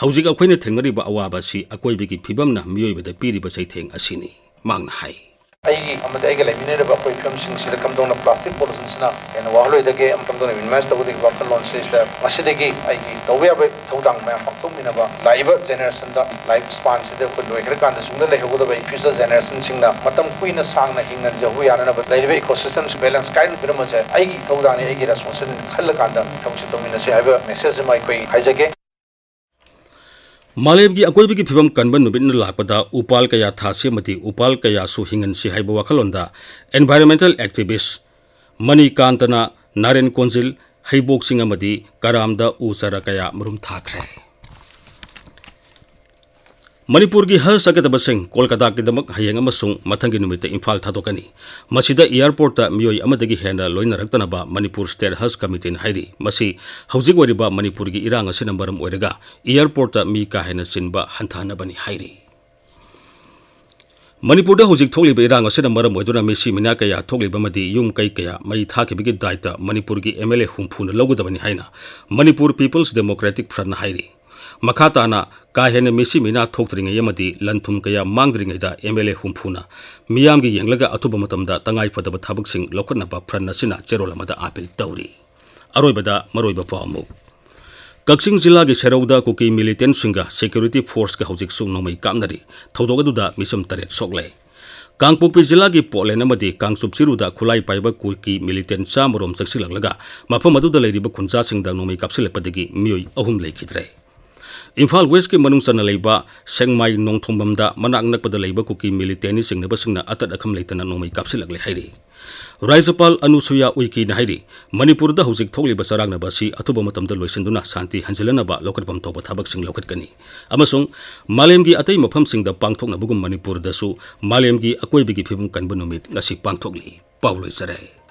ꯍꯧꯖꯤꯛ ꯑꯩꯈꯣꯏꯅ ꯊꯦꯡꯅꯔꯤꯕ ꯑꯋꯥꯕ ꯑꯁꯤ ꯑꯀꯣꯏꯕꯒꯤ ꯐꯤꯕꯝꯅ ꯃꯤꯑꯣꯏꯕꯗ ꯄꯤꯔꯤꯕ ꯆꯩꯊꯦꯡ ꯑꯁꯤꯅꯤ, ꯃꯍꯥꯛꯅ ꯍꯥꯏ꯫ ꯑꯩꯒꯤ ꯑꯃꯗꯤ ꯑꯩꯒ ꯂꯩꯃꯤꯟꯅꯔꯤꯕ ꯑꯩꯈꯣꯏ ꯐꯤꯕꯝꯁꯤꯡꯁꯤꯗ ꯀꯝꯗꯧꯅ plastic pollutionꯁꯤꯅ ꯍꯦꯟꯅ ꯋꯥꯍꯜꯂꯣꯏꯗꯒꯦ, ꯀꯝꯗꯧꯅ minimize ꯇꯧꯒꯗꯒꯦ ꯋꯥꯈꯜꯂꯣꯟꯁꯤꯗ ꯉꯁꯤꯗꯒꯤ ꯑꯩꯒꯤ ꯇꯧꯕ ꯌꯥꯕ ꯊꯧꯗꯥꯡ ꯃꯌꯥꯝ ꯄꯥꯡꯊꯣꯛꯃꯤꯟꯅꯕ, ꯂꯥꯛꯏꯕ generationꯗ, life spanꯁꯤꯗ ꯑꯩꯈꯣꯏ ꯂꯣꯏꯈ꯭ꯔꯀꯥꯟꯗ ꯇꯨꯡꯗ ꯂꯩꯍꯧꯒꯗꯕ future generationꯁꯤꯡꯅ ꯃꯇꯝ ꯀꯨꯏꯅ ꯁꯥꯡꯅ ꯍꯤꯡꯅꯖꯍꯧꯕ ꯌꯥꯅꯅꯕ ꯂꯩꯔꯤꯕ ecosystemꯁꯤ balance ꯀꯥꯏꯅ ꯄꯤꯔꯝꯕꯁꯦ ꯑꯩꯒꯤ ꯏꯊꯧꯗꯥꯡꯅꯤ, ꯑꯩꯒꯤ responsibilityꯅꯤ ꯈꯜꯂꯀꯥꯟꯗ ꯊꯕꯛꯁꯦ ꯇꯧꯃꯤꯟꯅꯁꯤ ꯍꯥꯏꯕ message ꯑꯃ ꯑꯩꯈꯣꯏ ꯍꯥꯏꯖꯒꯦ꯫ ꯃꯥꯂꯦꯝꯒꯤ ꯑꯀꯣꯏꯕꯒꯤ ꯐꯤꯕꯝ ꯀꯟꯕ ꯅꯨꯃꯤꯠꯅ ꯂꯥꯛꯄꯗ ꯎꯄꯥꯜ ꯀꯌꯥ ꯊꯥꯁꯤ ꯑꯃꯗꯤ ꯎꯄꯥꯜ ꯀꯌꯥꯁꯨ ꯍꯤꯡꯍꯟꯁꯤ ꯍꯥꯏꯕ ꯋꯥꯈꯜꯂꯣꯟꯗ environmental activist ꯃꯅꯤꯀꯥꯟꯇꯅ ꯅꯥꯔꯦꯟ ꯀꯣꯟꯖꯤꯜ, ꯍꯩꯕꯣꯛ ꯆꯤꯡ ꯑꯃꯗꯤ ꯀꯔꯥꯝꯗ ꯎ ꯆꯥꯔꯥ ꯀꯌꯥ ꯃꯔꯨꯝ ꯊꯥꯈ꯭ꯔꯦ꯫ ꯃꯅꯤꯄꯨꯔꯒꯤ ꯍꯖ ꯆꯠꯀꯗꯕꯁꯤꯡ ꯀꯣꯜꯀꯇꯥꯒꯤꯗꯃꯛ ꯍꯌꯦꯡ ꯑꯃꯁꯨꯡ ꯃꯊꯪꯒꯤ ꯅꯨꯃꯤꯠꯇ ꯏꯝꯐꯥꯜ ꯊꯥꯗꯣꯛꯀꯅꯤ꯫ ꯃꯁꯤꯗ airportꯇ ꯃꯤꯑꯣꯏ ꯑꯃꯗꯒꯤ ꯍꯦꯟꯅ ꯂꯣꯏꯅꯔꯛꯇꯅꯕ ꯃꯅꯤꯄꯨꯔ State Haj Committeeꯅ ꯍꯥꯏꯔꯤ꯫ ꯃꯁꯤ ꯍꯧꯖꯤꯛ ꯑꯣꯏꯔꯤꯕ ꯃꯅꯤꯄꯨꯔꯒꯤ ꯏꯔꯥꯡ ꯑꯁꯤꯅ ꯃꯔꯝ ꯑꯣꯏꯔꯒ airportꯇ ꯃꯤ ꯀꯥ ꯍꯦꯟꯅ ꯆꯤꯟꯕ ꯍꯟꯊꯍꯟꯅꯕꯅꯤ ꯍꯥꯏꯔꯤ꯫ ꯃꯅꯤꯄꯨꯔꯗ ꯍꯧꯖꯤꯛ ꯊꯣꯛꯂꯤꯕ ꯏꯔꯥꯡ ꯑꯁꯤꯅ ꯃꯔꯝ ꯑꯣꯏꯗꯨꯅ ꯃꯤꯁꯤ ꯃꯤꯅꯥ ꯀꯌꯥ ꯊꯣꯛꯂꯤꯕ ꯑꯃꯗꯤ ꯌꯨꯝ ꯀꯩ ꯀꯌꯥ ꯃꯩ ꯊꯥꯈꯤꯕꯒꯤ ꯗꯥꯏꯇ ꯃꯅꯤꯄꯨꯔꯒꯤ MLA ꯍꯨꯝꯐꯨꯅ ꯂꯧꯒꯗꯕꯅꯤ ꯍꯥꯏꯅ ꯃꯅꯤꯄꯨꯔ People's Democratic Frontꯅ ꯍꯥꯏꯔꯤ꯫ ꯃꯈꯥ ꯇꯥꯅ ꯀꯥ ꯍꯦꯟꯅ ꯃꯤꯁꯤ ꯃꯤꯅꯥ ꯊꯣꯛꯇ꯭ꯔꯤꯉꯩ ꯑꯃꯗꯤ ꯂꯟ ꯊꯨꯝ ꯀꯌꯥ ꯃꯥꯡꯗ꯭ꯔꯤꯉꯩꯗ MLA ꯍꯨꯝꯐꯨꯅ ꯃꯤꯌꯥꯝꯒꯤ ꯌꯦꯡꯂꯒ ꯑꯊꯨꯕ ꯃꯇꯝꯗ ꯇꯉꯥꯏ ꯐꯗꯕ ꯊꯕꯛꯁꯤꯡ ꯂꯧꯈꯠꯅꯕ Front ꯑꯁꯤꯅ ꯆꯦꯔꯣꯜ ꯑꯃꯗ appeal ꯇꯧꯔꯤ꯫ ꯑꯔꯣꯏꯕꯗ ꯃꯔꯨꯑꯣꯏꯕ ꯄꯥꯎ ꯑꯃꯨꯛ꯫ ꯀꯛꯆꯤꯡ ꯖꯤꯂꯥꯒꯤ ꯁꯦꯔꯧꯗ ꯀꯨꯀꯤ militantꯁꯤꯡꯒ security forceꯀ ꯍꯧꯖꯤꯛꯁꯨ ꯅꯣꯡꯃꯩ ꯀꯥꯞꯅꯔꯤ꯫ ꯊꯧꯗꯣꯛ ꯑꯗꯨꯗ ꯃꯤꯁꯝ ꯇꯔꯦꯠ ꯁꯣꯛꯂꯦ꯫ ꯀꯥꯡꯄꯣꯛꯄꯤ ꯖꯤꯂꯥꯒꯤ ꯄꯣꯠꯂꯦꯟ ꯑꯃꯗꯤ ꯀꯥꯡꯆꯨꯞ ꯆꯤꯔꯨꯗ ꯈꯨꯠꯂꯥꯏ ꯄꯥꯏꯕ ꯀꯨꯀꯤ militant ꯆꯥꯃꯔꯣꯝ ꯆꯪꯁꯤꯜꯂꯛꯂꯒ ꯃꯐꯝ ꯑꯗꯨꯗ ꯂꯩꯔꯤꯕ ꯈꯨꯟꯖꯥꯁꯤꯡꯗ ꯅꯣꯡꯃꯩ ꯀꯥꯞꯁꯤꯜꯂꯛꯄꯗꯒꯤ ꯃꯤꯑꯣꯏ ꯑꯍꯨꯝ ꯂꯩꯈꯤꯗ꯭ꯔꯦ꯫ ꯏꯝꯐꯥꯜ Westꯀꯤ ꯃꯅꯨꯡ ꯆꯟꯅ ꯂꯩꯕ ꯁꯦꯡꯃꯥꯏ ꯅꯣꯡꯊꯣꯡꯕꯝꯗ ꯃꯅꯥꯛ ꯅꯛꯄꯗ ꯂꯩꯕ ꯀꯨꯀꯤ militantꯅ ꯆꯤꯡꯅꯕꯁꯤꯡꯅ ꯑꯇꯠ ꯑꯈꯝ ꯂꯩꯇꯅ ꯅꯣꯡꯃꯩ ꯀꯥꯞꯁꯤꯜꯂꯛꯂꯦ ꯍꯥꯏꯔꯤ꯫ ꯔꯥꯖ꯭ꯌꯄꯥꯜ ꯑꯅꯨꯁꯨꯌꯥ ꯎꯏꯀꯦꯅ ꯍꯥꯏꯔꯤ, ꯃꯅꯤꯄꯨꯔꯗ ꯍꯧꯖꯤꯛ ꯊꯣꯛꯂꯤꯕ ꯆꯔꯥꯡꯅꯕ ꯑꯁꯤ ꯑꯊꯨꯕ ꯃꯇꯝꯗ ꯂꯣꯏꯁꯤꯟꯗꯨꯅ ꯁꯥꯟꯇꯤ ꯍꯟꯖꯤꯜꯍꯟꯅꯕ ꯂꯧꯈꯠꯐꯝ ꯊꯣꯛꯄ ꯊꯕꯛꯁꯤꯡ ꯂꯧꯈꯠꯀꯅꯤ ꯑꯃꯁꯨꯡ ꯃꯥꯂꯦꯝꯒꯤ ꯑꯇꯩ ꯃꯐꯝꯁꯤꯡꯗ ꯄꯥꯡꯊꯣꯛꯅꯕꯒꯨꯝ ꯃꯅꯤꯄꯨꯔꯗꯁꯨ ꯃꯥꯂꯦꯝꯒꯤ ꯑꯀꯣꯏꯕꯒꯤ ꯐꯤꯕꯝ ꯀꯟꯕ ꯅꯨꯃꯤꯠ ꯉꯁꯤ ꯄꯥꯡꯊꯣꯛꯂꯤ꯫ ꯄꯥꯎ ꯂꯣꯏꯖꯔꯦ꯫